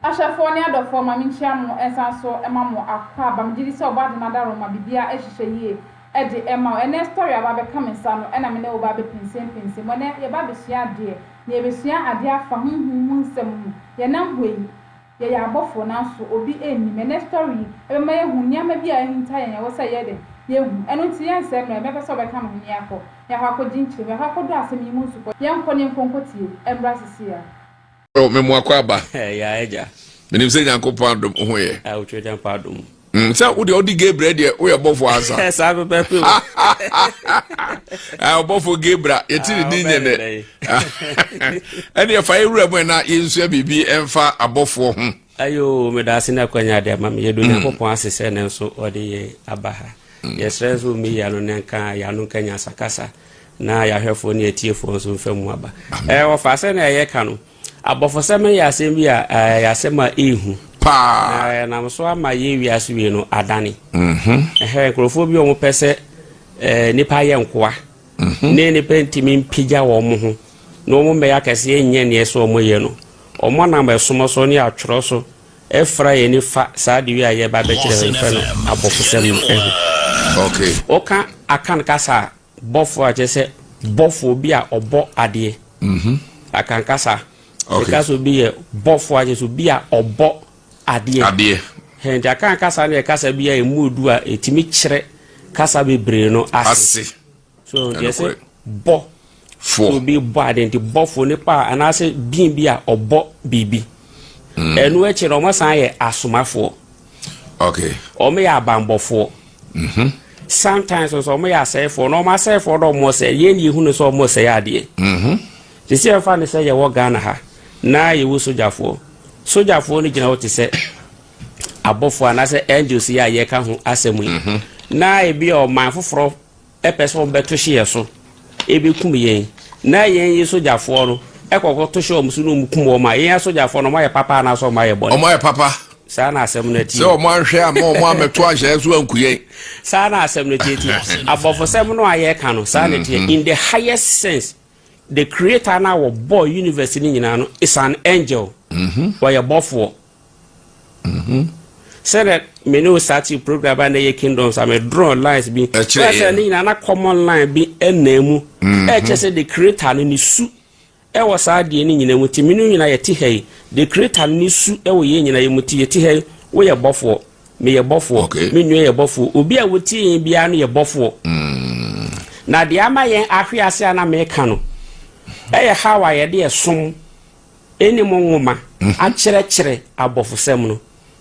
Ahwɛfoɔ ne adɔfoɔ ma menkyia mo nsan so ma mo akwaaba. Megye di sɛ Ɔbɔade no adaworoma biribiara hyehyɛ yie de ma wo. Ɛnnɛ story a aba abɛka me nsa no na me ne wo ba abɛpinsenpinsen mu. Ɛnnɛ yɛba abɛsua adeɛ, na yɛbɛsua adeɛ afa honhom mu nsɛm ho. Yɛnam hɔ yi, yɛyɛ abɔfoɔ nanso obi nnim. Ɛnnɛ story yi ɛbɛma yɛahu nneɛma bi a ahinta yɛn a ɛwɔ sɛ yɛyɛ dɛn? Yɛhu. Ɛno nti yɛnsɛe mmerɛ, mɛpɛ sɛ wobɛka me ho na yɛakɔ, na yɛakɔ akɔgye nkyerɛmu, yɛakɔ akɔdɔ asɛm yi mu nsukɔ. Yɛnkɔ na yɛnkɔ nkɔtie mmra seesei ara. Oh, me mo akɔ aba. Ya agya. Menim sɛ Nyankopɔn adom ho yɛ. A wotwa Nyankopɔn adom. Sɛ wo deɛ wode Gabriel deɛ woyɛ bɔfo ansa. Saa pɛpɛpɛ o. Ah, ɔbɔfo Gabriel yɛte ne din nyɛ dɛ. Ɛne ɛfa yɛwura mu ɛna yɛnsua biribi ɛmfa abɔfoɔ ho. Ayo, meda ase na akwanya de ama me. Yɛdo Nyankopɔn ase sɛ ne nso ɔde yɛn aba ha. Yɛsrɛ nso mmeyi ano ne nka yɛano nka nyansa kasa. Na yɛahwɛfoɔ ne atiefoɔ nso mfa mu aba. Ɛɛ wɔfa sɛ na ɛyɛ ka no, abɔfosɛm no yɛ asɛm bi a ɛyɛ asɛm a ɛhu paa. Na ɛnam so ama yɛ wiase wie no adane. Ɛhɛ nkurɔfoɔ bi a wɔpɛ sɛ ɛɛ nipa yɛ nkoa ne nipa ntumi mpagya wɔn ho na wɔn mmɛyɛ akɛseɛ nyɛ neɛ sɛ wɔn yɛ no, wɔn nam ɛsom so ne atwerɛ so ɛfra yɛn ani fa saa de wie a yɛba bɛkyerɛ yɛfrɛ no abɔfosɛm no ɛho. Woka Akan kasa a, bɔfoɔ a kyerɛ sɛ bɔfoɔ obi a ɔbɔ adeɛ. Akan kasa. Yɛka sɛ obi yɛ bɔfoɔ a kyerɛ sɛ obi a ɔbɔ adeɛ. Adeɛ. Hɛn nti Akan kasa no yɛ kasa bi a ɛmu odu a ɛtumi kyerɛ kasa bebree no ase. Ase. So nti yɛsɛ bɔ. Foɔ. Obi bɔ adeɛ nti bɔfoɔ nipa a anaasɛ being bi a ɔbɔ biribi. Ɛno akyi no wɔn san yɛ asomafoɔ. Wɔn yɛ abanbɔfoɔ. Sometimes nso wɔn yɛ asɛefoɔ na wɔn asɛefoɔ na wɔn sɛ yɛn ni ehunu sɛ wɔn sɛe adeɛ. Te sɛ yɛfa no sɛ yɛwɔ Ghana ha na yɛwɔ sogyafoɔ. Sogyafoɔ no gyina hɔ te sɛ abɔfoɔ anaasɛ angels yi a yɛka ho asɛm yi. Na ebi a ɔman foforɔ pɛ sɛ wɔbɛto hye yɛn so bɛkum yɛn, na yɛn yi sogyafoɔ no kɔkɔto hyɛ wɔn so na wɔkum wɔn a, yɛn asogyafoɔ no wɔayɛ papa anaasɛ wɔayɛ bɔne? Wɔayɛ papa. Saa na asɛm no teɛ. Sɛ wɔn anhwɛ ama wɔn amɛto ahyɛ so anku yɛn. Saa na asɛm no teɛ ti. Abɔfosɛm no a yɛreka no, saa na ɛteɛ. In the highest sense, the creator no a wɔbɔɔ universe no nyinaa no is an angel. Ɔyɛ bɔfoɔ. Sɛdeɛ me ne wo start program a na ɛyɛ kingdoms a me draw lines bi ɛkyerɛ sɛ ne nyinaa na common line bi ɛna mu ɛkyɛ sɛ the creator no ne su ɛwɔ saa adeɛ no nyinaa mu. Nti me ne nyinaa yɛte ha yi, the creator no ne su ɛwɔ yɛn nyinaa yɛ mu. Nti yɛte ha yi, woyɛ bɔfoɔ, meyɛ bɔfoɔ, me nua yɛ bɔfoɔ, obi a wotie yɛn biara no yɛ bɔfoɔ. Na deɛ ama yɛn ahwe ase a na meka no ɛyɛ how a yɛde ɛsom ɛne mo nwoma akyerɛkyerɛ abɔfosɛm no.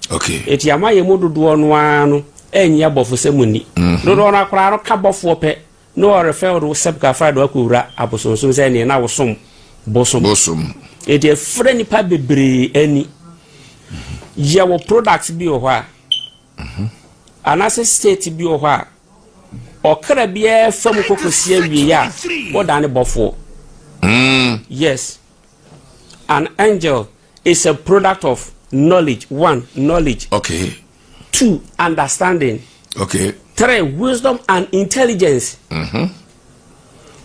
Enti ama yɛn mu dodoɔ no ara no ɛnyɛ abɔfosɛm nni. Dodoɔ no koraa no ka bɔfoɔ pɛ na ɔrefɛ wode wo sɛp kafra de wakɔwura abosonsom sɛ neɛ na wosom bosom. Bosom. Enti ɛfrɛ nipa bebree ani. Yɛwɔ products bi wɔ hɔ a anaasɛ state bi wɔ hɔ a ɔkra biara fa mu kɔkɔsi awie a wɔdane bɔfoɔ. Yes. An angel is a product of knowledge. One, knowledge. Two, understanding. Three, wisdom and intelligence.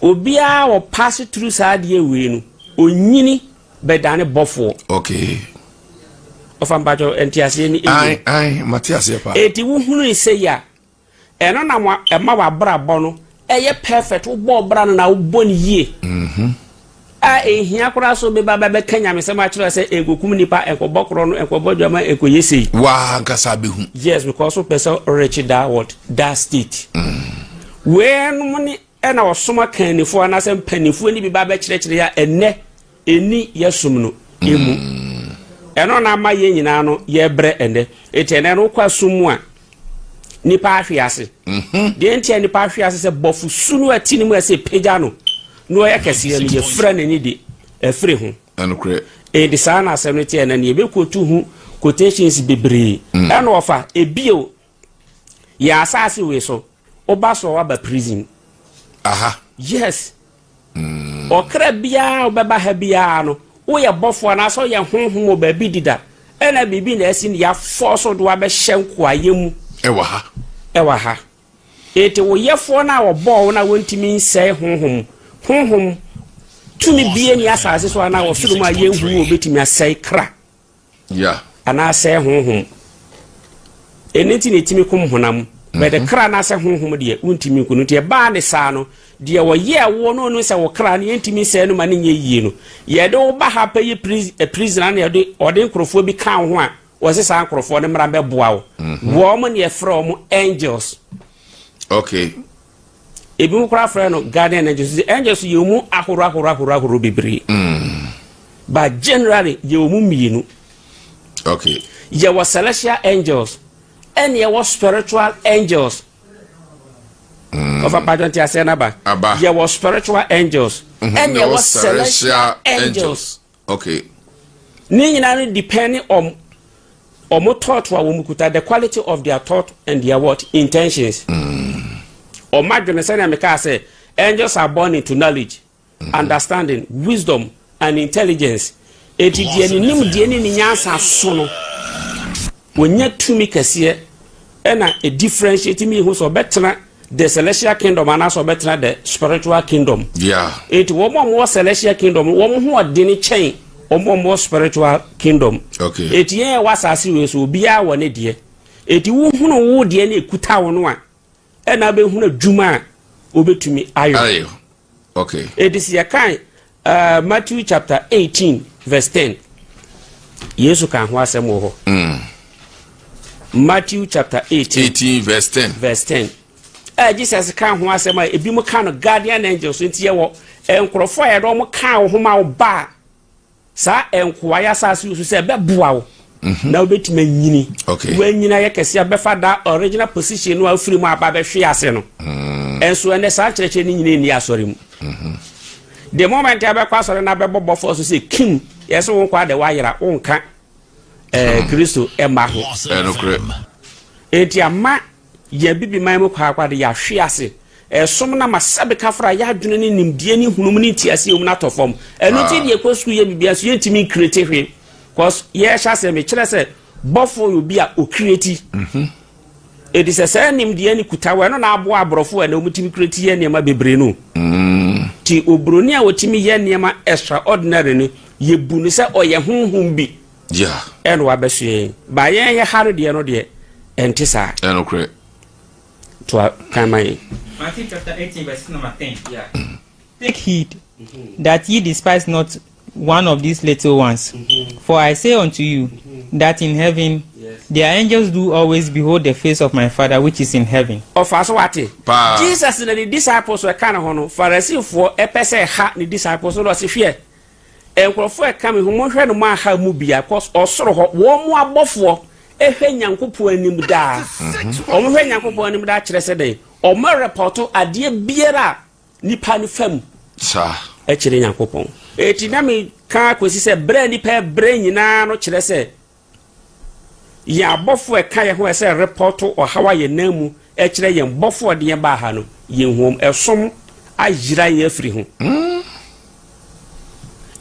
Obiara wɔ pass through saa adeɛ wei no, onyini bɛdane bɔfoɔ. Ɔfa mpakyɛw nteaseɛ ni. Ayi ayi, mate aseɛ paa. Eti wohunu sɛ yi a, ɛno na ɛma w'abrabɔ no ɛyɛ perfect. Wobɔ ɔbra no na wobɔ no yie. A ehia koraa so bɛba bɛbɛka nyamesɛm akyerɛ sɛ nkokum nipa, nkɔbɔ korɔ no, nkɔbɔ dwama, nkɔyɛ sei. Waa nkasa bɛhu. Yes, because wopɛ sɛ reach that what, that state. Weinom ne ɛna ɔsom akannifoɔ anaasɛ mpanimfoɔ no bi ba bɛkyerɛkyerɛ yɛ a ɛnɛ ɛni yɛsom no emu. Ɛno na ama yɛn nyinaa no yɛbrɛ ɛnɛ. Eti ɛnɛ no wokɔ asom mu a, nipa ahwe ase. Deɛ nti a nipa ahwe ase sɛ bɔfo su no ɛte ne mu ɛsɛ pagya no na ɔyɛ kɛseɛ no, yɛfira n'ani de ɛfiri ho. Ɛnokorɛ. Enti saa na asɛm no teɛ na ne yɛbɛkotu ho quotations bebree. Ɛna ɔfa ebio yɛn asase wei so, woba so a waba prison. Aha. Yes. Ɔkra biara wobɛba ha biara no, woyɛ bɔfoɔ anaasɛ woyɛ honhom wɔ baabi dida, ɛna biribi na asi ne yɛafɔ so de wabɛhyɛ nkoayɛ mu. Ɛwɔ ha. Ɛwɔ ha. Enti wo yɛfoɔ no a wɔbɔɔ wo no a wɔntumi nsɛe honhom, honhom tumi bie ni asase so anaa wɔ soro mu a yɛnhu wɔbɛtumi asɛe kra. Anaasɛ honhom. Ɛno nti na ɛtumi kum honam. But mhm. kra anaasɛ honhom deɛ wontumi nku no. Nti ɛbaa ne saa no, deɛ wɔyɛɛ woɔ no ɔno sɛ wo kra no yɛntumi nsɛe no ma no nyɛ yie no, yɛde wo ba ha bɛyɛ eh, prisoner na yɛde ɔde nkurɔfoɔ bi ka wo ho a wɔse saa nkurɔfoɔ no mmra mbɛboa wo. Mhm. Wɔn ne yɛfrɛ wɔn angels. Okay. Ebinom koraa frɛ no guardian angels. Nti angels yɛ mu ahorow ahorow ahorow ahorow bebree. Mm. But generally yɛ mu mmienu. Okay. Yɛwɔ celestial angels ɛne yɛwɔ spiritual angels. Mm. Ɔfa pàtó nti aseɛ n'aba. Aba. Yɛwɔ spiritual angels mm-hmm. ɛne yɛwɔ celestial angels. Okay. Ne nyinaa no depend on wɔn thought a wɔn kuta, the quality of their thought and their what intentions. Mm. Wɔn adwene sɛnea mekaa sɛ angels are born into knowledge, mm -hmm. understanding, wisdom and intelligence. Eti deɛ ne nimdeɛ ne ne nyansa so no, wɔnya tumi kɛseɛ ɛna e differentiate mi ho sɛ ɔbɛtena the celestial kingdom anaasɛ ɔbɛtena the spiritual kingdom. Yeah. Eti wɔn a wɔwɔ celestial kingdom wɔn ho ɔdene kyɛn wɔn a wɔwɔ spiritual kingdom. Okay. Eti yɛn a ɛwɔ asase wei so obiara wɔ ne deɛ. Eti wohunu wo deɛ na ekuta wo no a ɛna abɛhunu adwuma a wobɛtumi ayɔ. Ayɔ. Okay. Eti sɛ yɛkan uh, Matthew chapter 18 verse 10 Yesu ka ho asɛm wɔ hɔ. Mm. Matthew chapter 18 18 verse 10 verse 10 ɛ Jesus ka ho asɛm a ebi mu ka no guardian angels nti yɛwɔ nkurɔfoɔ a yɛde wɔn ka wo ho ma wo ba a Saa nkoa yi asase yi so sɛ ɛbɛboa wo mhm. na wobɛtumi anyini woanyini ayɛ kɛse abɛfa da original position no a wofiri mu aba bɛhwe ase no mm. ɛnso ɛnɛ saa nkyerɛkyerɛ no nyina nni asɔre mu mhm. the moment a bɛkɔ asɔre no abɛbɔ bɔfoɔ so sɛ kim yɛ sɛ wo nkɔ adɛ woayera wonka eh, hmm. kristo ɛma ho enti ama Yɛn Abibiman mu kwaakwa de, yɛahwe ase. Ɛsom no ama sɛbe kafra, yɛn adwene ne nimdeɛ ne nhunumu ne nteaseɛ wɔ mu no atɔ fam. Ɛno nti deɛ yɛkɔ sukuu yɛ biribiara nso yɛntumi nkreti hwee. Cause yɛhyɛ aseɛ mekyerɛ sɛ bɔfoɔ yɛ obi a ɔkreti. Ɛdi sɛ saa nimdeɛ no kuta wɔ ɛno na aboa aborɔfo a ɛnɛ wɔtumi kreti yɛ nneɛma bebree no. Nti oburoni a ɔtumi yɛ nneɛma extraordinary no, yɛbu no sɛ ɔyɛ honhom bi. Yeah. Ɛna wabɛsoɛ yɛn. Ba yɛn yɛ ha no deɛ no deɛ ɛnte saa. Ɛnokorɛ. Toa kan ma yɛn. Matthew chapter 18 verse number 10. Yeah. Take heed mm-hmm. that ye despise not one of these little ones. Mm-hmm. For I say unto you mm-hmm. that in heaven yes. their angels do always behold the face of my Father which is in heaven. Ɔfa so wate. Jesus na ne disciples ɛka ne ho no, Farisifoɔ ɛpɛ sɛ ɛha ne disciples no ɔse hwɛ Nkurɔfoɔ a ɛka me ho, monhwɛ no moanha mu bia, cause ɔsoro hɔ, wɔn mo abɔfoɔ hwɛ Nyankopɔn anim daa. Wɔn hwɛ Nyankopɔn anim daa kyerɛ sɛ dɛn? Wɔn repɔto adeɛ biara a nipa no fa mu Saa. kyerɛ Nyankopɔn. Eti na me ka kɔsi sɛ berɛ a nipa brɛ nyinaa no kyerɛ sɛ Yɛn abɔfo a ɛka yɛn ho a ɛsɛ repɔto ɔhaw a yɛnam mu kyerɛ yɛn Bɔfo a ɔde yɛn baa ha no, yɛn huam ɛsom ayera yɛn afiri ho.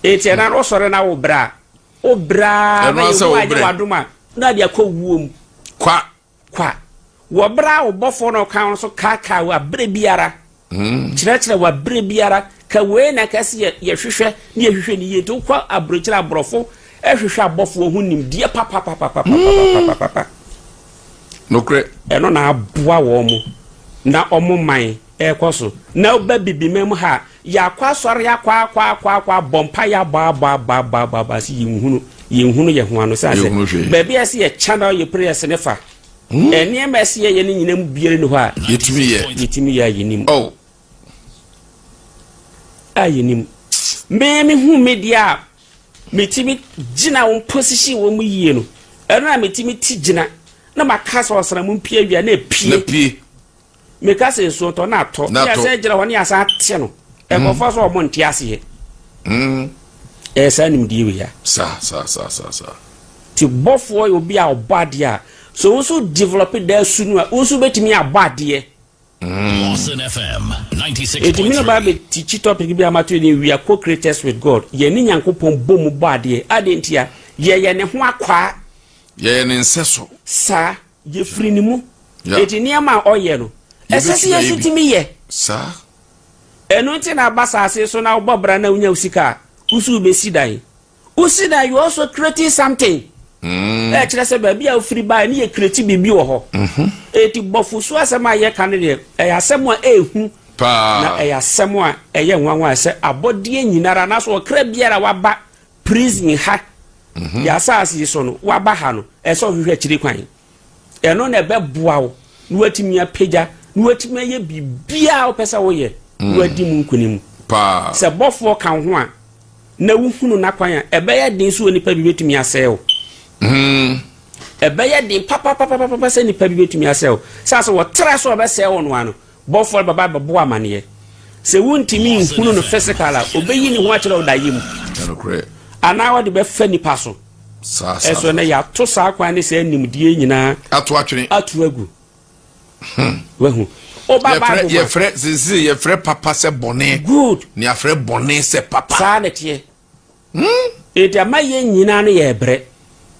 Enti ɛna no wosɔre na wo brɛ a, wo brɛ ara na Yehowa anyɛ w'adom a, na ade akɔ wuo mu. Kwa. Kwa. Wɔ berɛ a wo bɔfoɔ no ɔka wo so kaakaa wo aberɛ biara, hmm. kyerɛkyerɛ wo aberɛ biara, ka wei na ka sɛ yɛhwehwɛ ne yɛhwehwɛ ne yie nti wokɔ aburokyerɛ aborɔfo ɛhwehwɛ abɔfoɔ ho nimdeɛ papapapapapapapapa. Hmm. Nokorɛ. Ɛno na aboa wɔn mo na wɔn man ɛrekɔ so na woba bibima mu ha yɛakɔ asɔre akɔ akɔ akɔ akɔ abɔ mpa yɛ abɔ abɔ abɔ abɔ abɔ abɔ ase yɛnhunu yɛnhunu yɛ ho ano sɛ sɛ baabi a ɛsɛ yɛ channel yɛ prayers ne fa hmm. nneɛma ɛsɛ yɛyɛ no nyina mu biara ni hɔ a yɛtumi yɛ yɛtumi yɛ a yɛnim oh. a yɛnim mee mehu me deɛ a metumi gyina wɔn position wɔn mu yie no ɛno na metumi ti gyina na maka sɛ ɔsra mu mpie awia na epie Meka sɛ nsuo tɔ na atɔ. Na yɛsɛ gyina hɔ ne yɛasan ate no. Nkurɔfoɔ sɛ wɔn nte aseɛ. Mm. Ɛyɛ saa nimdeɛ wei a. Saa saa saa saa saa. Ti bɔfoɔ yɛ obi a ɔbɔ adeɛ a so wo nso develop da su no a wo nso bɛtumi abɔ adeɛ. Mm. Eti mi na ba bɛ tikyi topic bi a ma to ni we are co-creators with God. Yɛn ne Nyankopɔn bɔ mu bɔ adeɛ. Adeɛ ntia yɛyɛ ne ho akwaa. Yɛyɛ ne nsɛso. Saa. Yɛfiri ne mu. Enti nneɛma a ɔyɛ no, ɛsɛ sɛ yɛn nso tumi yɛ. Saa. Ɛno nti na aba saase so na wobɔ bra na wonya wo sika a, wo nso wobɛsi dan. Wosi dan, you also creating something. Ɛkyerɛ sɛ baabi a wofiri baeɛ ne yɛ create biribi wɔ hɔ. Eti bɔfosu asɛm a yɛka no deɛ, ɛyɛ asɛm a ɛɛhu. Paa. Na ɛyɛ asɛm a ɛyɛ nwanwa sɛ abɔdeɛ nyinara anaasɛ ɔkra biara waba prison ha, yɛ asase yi so no, waba ha no, ɛsɛ ɔhwehwɛ akyiri kwan. Ɛno na ɛbɛboa wo na watumi apagya na watumi ayɛ biribiara a wopɛ sɛ woyɛ na wadi mu nkonim. Paa. Sɛ bɔfoɔ ka wo ho a na wohunu n'akwan a, ɛbɛyɛ den sɛ onipa bi bɛtumi asɛe wo. Ɛbɛyɛ den papapapapa sɛ nipa bi bɛtumi asɛe wo. Sɛ asɛ wɔtra sɛ ɔbɛsɛe wo no ano, bɔfoɔ no bɛba bɛbɔ amanneɛ. Sɛ wontumi nhunu no physical a, ɔbɛyi ne ho akyerɛ wo daeɛ mu. Ɛnokorɛ. Anaa ɔde bɛfa nipa so. Saa saa. Ɛso no yɛato saa kwan ne saa nimdeɛ nyinaa ato atwene. Ato agu. Wahu. Woba Yɛfrɛ Bible mu a. Yɛfrɛ sisi yɛfrɛ papa sɛ bɔne. Good. Ne yɛafrɛ bɔne sɛ papa. Saa na ɛteɛ. Enti ama yɛn nyinaa no yɛ brɛ.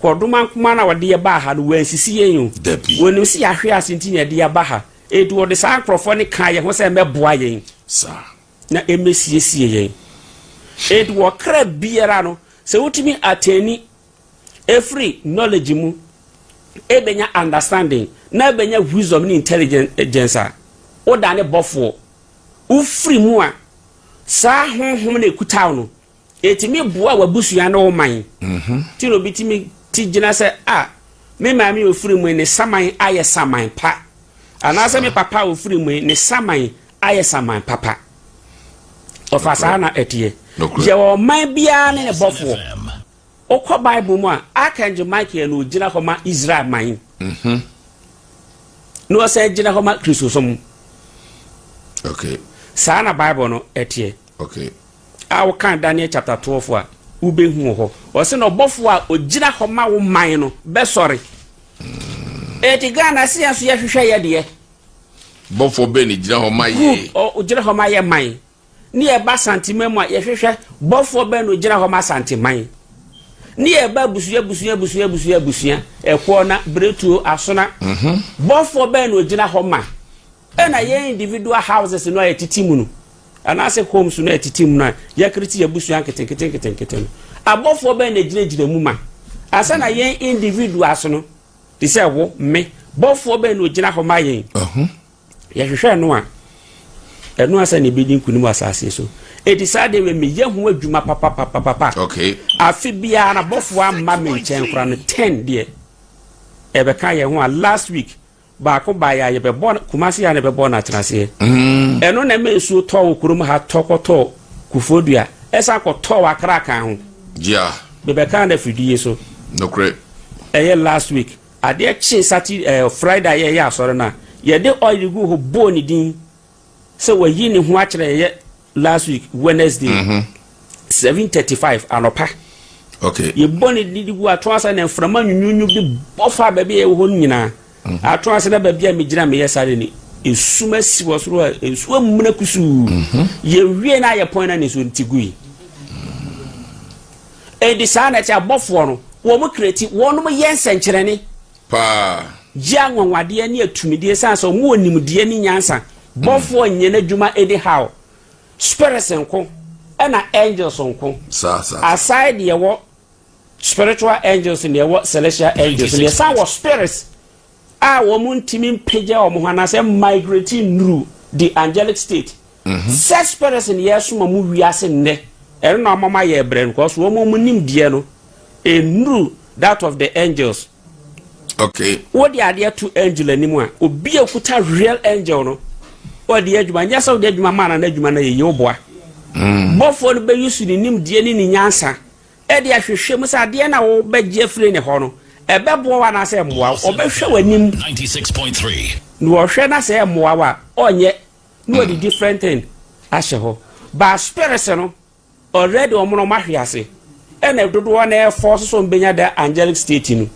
Kɔdoma nkoma no a wɔde yɛ baa ha no, wɔansisi yɛn o. Dabi. Wɔnim sɛ yɛahwe ase nti na yɛde yɛba ha. Enti wɔde saa nkurɔfoɔ no kaa yɛn ho sɛ mmɛboa yɛn. Saa. Na ɛmmɛsiesie yɛn. Enti wɔ kra biara no, sɛ wotumi atɛni ɛfiri knowledge mu, ɛbɛnya understanding, na ɛbɛnya wisdom ne intelligence a, wodane bɔfoɔ. Wofiri mu a, saa honhom no ɛkuta wo no, ɛtumi boa w'abusua ne wo man. Nti na obi tumi ti gyina sɛ, a, me maame a ofiri mu yi, ne saman ayɛ saman pa. Anaasɛ me papa a ofiri mu yi, ne saman ayɛ saman papa. Ɔfa saa na ɛteɛ. Yɛwɔ ɔman biara ne ne bɔfoɔ. Wokɔ Bible mu a, Archangel Michael na ogyina hɔ ma Israel man. Na ɔsan gyina hɔ ma Kristosom. Saa na Bible no ɛteɛ. A wokan Daniel chapter 12 a, wobɛhu wɔ hɔ. Ɔsɛ na ɔbɔfoɔ a ogyina hɔ ma wo man no bɛsɔre. Eti Ghana sɛ yɛn nso yɛhwehwɛ yɛ deɛ. Bɔfoɔ bɛn na gyina hɔ ma yɛ? Good, ɔgyina hɔ ma yɛ man. Ne yɛba Asanteman mu a, yɛhwehwɛ bɔfoɔ bɛn na ɔgyina hɔ ma Asanteman. Ne yɛba abusua abusua abusua abusua abusua, ɛkoɔ na Beretuo, Asona. Bɔfoɔ bɛn na ɔgyina hɔ ma? Ɛna yɛn individual houses no a yɛtete mu no, anaasɛ homes no a yɛtete mu no a yɛakreti yɛn abusua nketenkete nketenkete no, abɔfoɔ bɛn na ɛgyinagyina mu ma? Ansa na yɛn individuals no, te sɛ wo, me, bɔfoɔ bɛn na ɔgyina hɔ ma yɛn? Yɛhwehwɛ no a, ɛno ansa na ebedi nkunim wɔ asase so. Eti saa deɛ wei meyɛ ho adwuma papapapapa. Afe biara na bɔfoɔ amma me nkyɛn koraa no 10 deɛ ɛbɛka yɛn ho a, last week baako baeɛ a yɛbɛbɔ Kumasi a na ɛbɛbɔ no atenaseɛ. Ɛno na ɛma nsuo tɔ wɔ kurom ha, tɔ kɔtɔ Koforidua, ɛsan kɔtɔ wɔ Accra kan ho. Bɛbɛka no afidie so. Nokorɛ. Ɛyɛ last week. Adeɛ kyee Saturday, Friday a yɛyɛ asɔre no a, yɛde oil guu hɔ bɔɔ ne din sɛ wayi ne ho akyerɛ yɛyɛ last week Wednesday 7:35 anɔpa. Yɛbɔ ne din gu ato ase na mframa nwunwunwu bi bɔ fa baabi a yɛwɔ hɔ no nyinaa. Ato ase na baabi a megyina meyɛ saa de ni, esum asi wɔ soro a nsuo amuna kusuu. Yɛwie na ayɛ pɔn na ne nsuo no ti gui. Enti saa na ɛte, abɔfoɔ no, wɔn kreti, wɔnom yɛ nsɛnkyerɛnne. Paa. Gye anwanwadeɛ ne atumideɛ ɛsiane sɛ wɔn wɔ nimdeɛ ne nyansa. Bɔfoɔ nyɛ n'adwuma anyhow. Spirits nko, ɛna angels nko. Saa, saa, saa. Aside deɛ ɛwɔ spiritual angels ne ɛwɔ celestial angels ne ɛsan wɔ spirits a wɔn ntumi mpagya wɔn ho anaasɛ migrate nnuru the angelic state. Sɛ spirits ne yɛsoma mu wiase nnɛ, ɛno na ɔma ma yɛ brɛ no, because wɔn wɔn nimdeɛ no nnuru that of the angels. Wode adeɛ to angel anim a, obi a okuta real angel no, ɔde adwuma nyɛ sɛ wode adwuma maa na n'adwuma no yɛ yie, woboa. Bɔfoɔ no bɛyi so ne nimdeɛ ne ne nyansa ɛde ahwehwɛ mu sɛ adeɛ no a wobɛgye afiri ne hɔ no, ɛbɛboa wo anaasɛ ɛmmoa wo. Ɔbɛhwɛ w'anim na ɔhwɛ na sɛ ɛmmoa wo a, ɔnyɛ na ɔde different thing ahyɛ hɔ. But spirits no, already wɔn no wɔn ahwe ase, ɛna dodoɔ na ɛfɔ so sɛ wɔn bɛnya the angelic state no.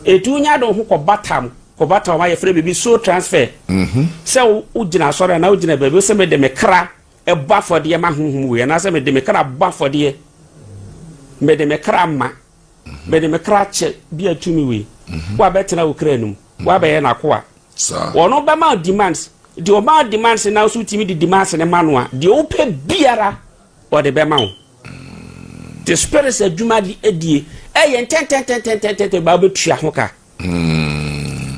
Etu nya de ho kɔ batam, kɔ batam a yɛfrɛ biribi soul transfer. Sɛ wogyina asɔre anaa wogyina baabi sɛ mede me kra ɛbɔ afɔdeɛ ma honhom wei, anaasɛ mede me kra bɔ afɔdeɛ, mede me kra ma, mede me kra kyɛ bi atumi wei, woabɛtena wo kra no mu, woabɛyɛ n'akoa. Wɔn bɛma wo demands, deɛ ɔma wo demands na nso wotumi de demands ne ma no a, deɛ wopɛ biara ɔde bɛma wo. The spirits adwuma de adie. Ɛyɛ ntɛntɛntɛntɛntɛntɛn ba wobɛtua ho ka.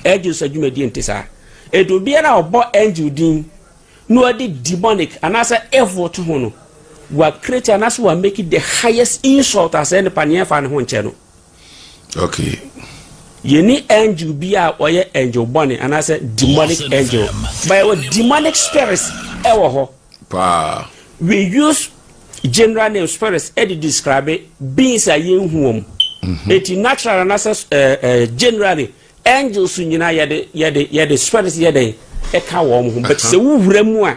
Angels adwumadie nte saa. Enti obiara a ɔbɔ angel din na ɔde demonic anaasɛ evil to ho no, wa create anaasɛ wa make the highest insult asɛ nipa ne yɛmfa ne ho nkyɛ no. Okay. Yɛni angel bi a ɔyɛ angel bɔne anaasɛ demonic angel. But yɛwɔ demonic spirits ɛwɔ hɔ. Paa. We use general name spirits ɛde describe beings a yɛnhu wɔn. Eti natural anaasɛ generally angels nyinaa yɛde spirits yɛde ɛka wɔn ho. But sɛ wowura mu a,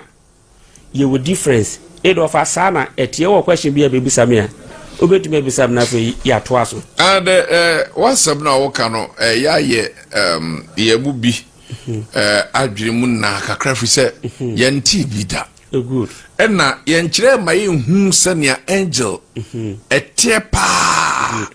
yɛwɔ difference. Ɛde ɔfa saa na ɛteɛ. Wɔ question bi a bɛbisa me a, wobɛtumi abisa me na afei yɛatoa so. And wasɛm no a woka no, ɛyɛ ayɛ yɛn mu bi adwene mu na kakra, firi sɛ yɛntee bi da. Good. Ɛna yɛnkyerɛ ma yɛnhu sɛnea angel ɛteɛ paa.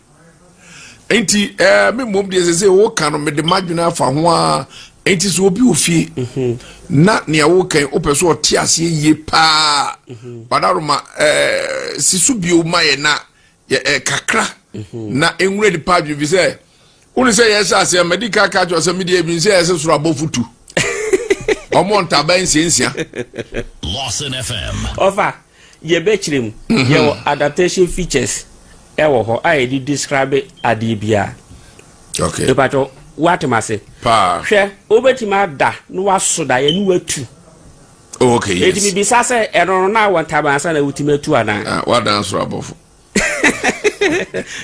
Nti me mmom deɛ, sɛ woka no, mede m'adwene afa ho a. Nti sɛ obi wɔ fie na nea woka yi, wopɛ sɛ ɔte aseɛ yie paa, badaroma si so bio ma yɛ na yɛ kakra na nwura nipa adwene fi sɛ wone sɛ yɛhyɛ aseɛ madi ka ka kyerɛ sɛ medeɛ bi sɛ yɛsɛ soro abɔfo tu ɔmɔ ntaban nsiansia. Lawson FM. Ɔfa yɛbɛkyerɛ mu, yɛwɔ adaptation features ɛwɔ hɔ a yɛde describe adeɛ biara. Ìpàtɔ watem ase? Paa. Hwɛ, wobɛtumi ada na waso daeɛ ne watu. Oh, okay, yes. Eti bibisa sɛ ɛno no na wɔ ntaban ansa na wotumi atu anaa? Ah, wadan soro abɔfo.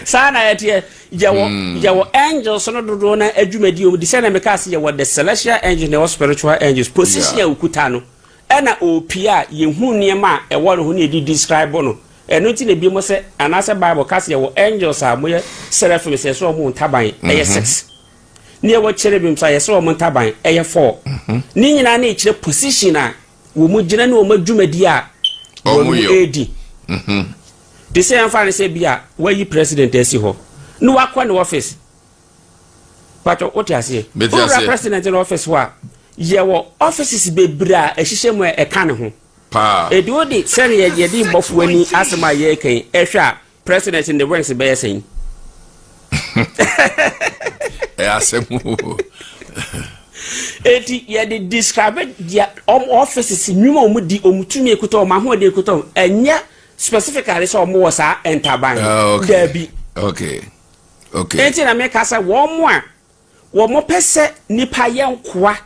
Saa na yɛteɛ. Yɛwɔ angels no dodoɔ na adwumadi wɔn di sɛ na meka se yɛwɔ the celestial angels na yɛwɔ spiritual angels. Position a okuta no ɛna opie a yɛhu nneɛma a ɛwɔ ne ho ne yɛde describe no. Ɛno nti na ebi mo sɛ anaasɛ Bible ka sɛ yɛwɔ angels a moyɛ seraphim, sɛ ɛsɛ wɔn ntaban ɛyɛ six, ne yɛwɔ cherubims a yɛsɛ wɔn ntaban ɛyɛ four. Ne nyinaa ne kyerɛ position a wɔn mu gyina ne wɔn adwumadi a wɔn Ɔmo mu yɛ. edi te sɛ yɛmfa ne sɛ bi a wayi president asi hɔ ne wakɔ ne office. Patɔ, wote aseɛ? Mete Wowura aseɛ. president no office hɔ a, yɛwɔ offices bebree a ɛhyehyɛ mu a ɛka ne ho. Ɛdi wode sɛne yɛde bɔfo ani asɛm a yɛreka yi ɛhwɛ a, president ne wings bɛyɛ sɛn? Ɛyɛ asɛm o. Eti yɛde describe deɛ ɔmo offices nnwuma a ɔmo di, ɔmo tumi ekuta, ɔmo ahoɔden ekuta ɔmo. Ɛnyɛ specifically sɛ ɔmo wɔ saa ntaban no. Ah, okay. Daabi. Eti na meka sɛ wɔn mo a wɔn pɛ sɛ nipa yɛ nkoa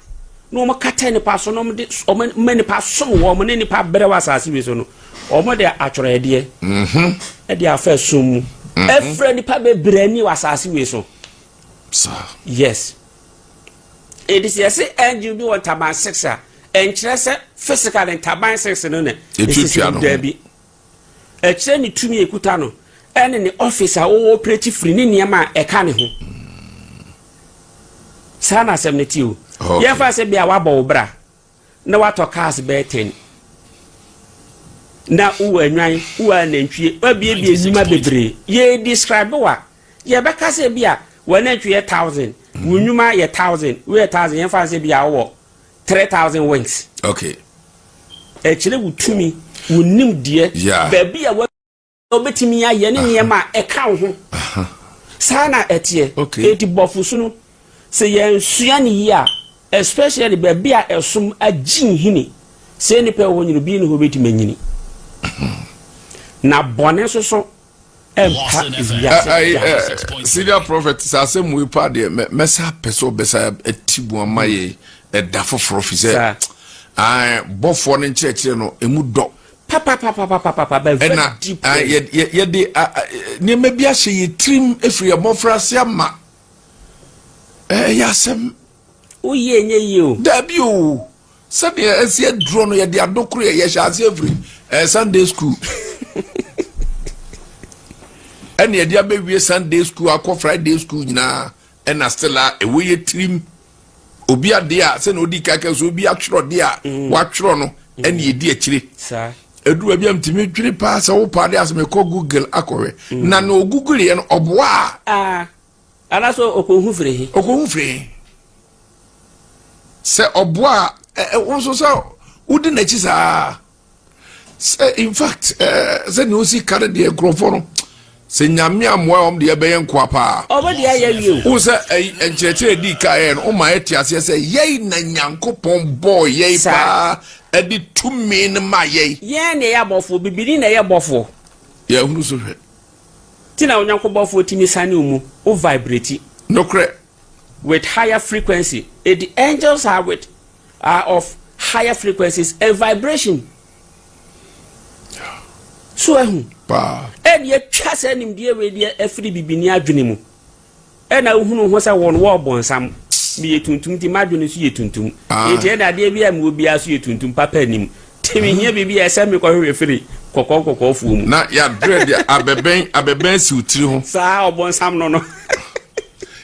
na wɔn kata nipa so na wɔn de wɔn ma nipa som wɔn ne nipa brɛ wɔ asase wi so no, wɔn de atwerɛdeɛ ɛde afa sum mu ɛfrɛ nipa bebree ani wɔ asase wi so. Saa. Yes, edi sɛ yɛsɛ angel bi wɔ ntaban six a, ɛnkyerɛ sɛ physical ntaban six no na Etuatua no ho. Daabi, ɛkyerɛ ne tumi ekuta no ɛne ne office a wɔwɔ operate firi ne nneɛma a ɛka ne ho. Saa na asɛm no ti o. Yɛmfa sɛ bia wabɔ wo bra na watɔ cars bɛyɛ 10 na wowɔ anwan, wowɔ anantwie, wabiebie nnwuma bebree. Yɛ describe wa, yɛbɛka sɛ bi a w'anantwie yɛ 1,000, wo nnwuma yɛ 1,000, woyɛ 1,000. Yɛmfa sɛ bi a wowɔ 3,000 wings. Ɛkyerɛ wo tumi, wo nimdeɛ, baabi a wobɛtumi ayɛ ne nneɛma a ɛka wo ho. Saa na ɛteɛ. Enti bɔfo so no, sɛ yɛnsua ne yie a, especially baabi a ɛsom agye nhini sɛ nnipa ɛwɔ hɔ nyina, obi ne hɔ bɛtumi anyini na bɔne nso so ɛmpa ewiase da. Senior prophet, sɛ asɛm wei pa deɛ, mɛsa pɛ sɛ ɔbɛsa ati mu ama yɛ ɛda foforɔ, fi sɛ bɔfoɔ no nkyerɛkyerɛ no ɛmu dɔ. Papapapapapapa, bɛ very ɛna deep. Yɛde nneɛma bi ahyɛ yɛ tirim ɛfiri yɛ mmɔfra ase ama ɛyɛ asɛm. Woyie nyɛ yie o. Daabi o, sɛdeɛ ɛsi aduro no, yɛde adokoro yɛ yɛhyɛ ase afiri Sunday school ɛna yɛde abɛwie Sunday school akɔ Friday school nyinaa, ɛna still a ɛwɔ yɛ tirim. Obi adeɛ a sɛnea odi kaka so, obi atwerɛ deɛ a watwerɛ no, ɛna yɛdi akyire. Ɛduru baabi a mtumi dwene paa sɛ wo paa de asɛ mekɔ Google akɔhwɛ na na ɔgoogle yɛ no ɔboa a Ah, anaasɛ ɔkɔhu firi he? Ɔkɔhu firi he sɛ ɔboa a wo nso sɛ wodi n'akyi saa sɛ in fact sɛnea osi ka no deɛ, nkurɔfoɔ no. Sɛ Nyame ammoa a wɔn de yɛbɛyɛ nkoa paa. Ɔmo de ayɛ awie o. Wohu sɛ ɛyi nkyerɛkyerɛ dii kan yɛ no, woma yɛte aseɛ sɛ yɛi na Nyankopɔn bɔɔ yɛi Saa. paa ɛde tumi no maa yɛi. Yɛn na yɛyɛ abɔfoɔ, bibini na ɛyɛ bɔfoɔ. Yɛahunu so hwɛ. Ti na Onyanko bɔfoɔ tumi sane wo mu, wo vibrate. Nokorɛ. With higher frequency, edi angels are with are of higher frequencies and vibration. So ahu? Paa. Ɛna atwa saa nimdeɛ wei deɛ afiri bibini adwene mu. Ɛna wohunu ho sɛ wɔn wɔ ɔbɔnsam. Meyɛ tuntum nti m'adwene nso yɛ tuntum. Ah. Enti ɛna adeɛ bi a mewɔ biara so yɛ tuntum papa anim. Nti mehia biribi a ɛsɛ mekɔhwehwɛ firi kɔkɔɔ nkɔkɔɔfoɔ mu. Na yɛadrɛ deɛ abɛbɛn abɛbɛn si wo tiri ho. Saa ɔbɔnsam no no.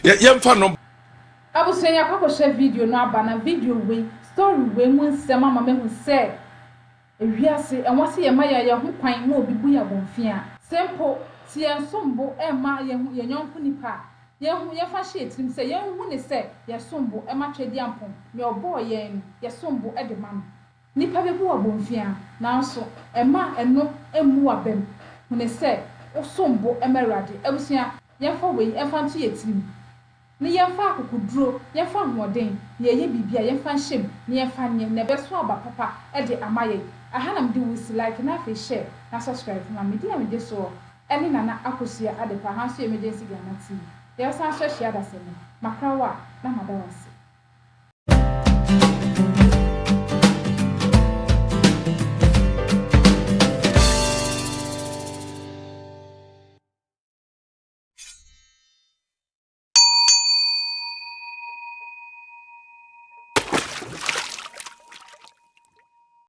Yɛ yɛmfa no. Abusua yɛakɔ akɔhwɛ video no aba na video wei story wei mu nsɛm ama mahu sɛ ewiase ɛnwa sɛ yɛma yɛn yɛn ho kwan ma obi bu yɛn abomfia. Sɛ mpo sɛ yɛn som bo mma yɛn ho yɛn yɔnko nipa a, yɛn ho yɛmfa nhyɛ yɛn tirim sɛ yɛn hu no sɛ yɛsom bo ma Tweaduampɔn, nea ɔbɔɔ yɛn no, yɛsom bo de ma no. Nnipa bɛbu wo abomfiaa, nanso mma ɛno mmu w'abam. Hu no sɛ wosom bo ma Awurade. Abusua, yɛmfa wei mfa nto yɛn tirim, na yɛmfa akokoduro, yɛmfa ahoɔden, na yɛyɛ biribi a, yɛmfa nhyɛ mu, na yɛmfa nyɛ, na ɛbɛso aba papa de ama yɛn. Aha na mede wo resi, like na afei share na subscribe ma me. Din a mede soɔ ne Nana Akosua Adepa, aha nso yɛ Emergency Ghana TV. Yɛbɛsan nso ahyia dasani. Makra wo a, na mada wo ase.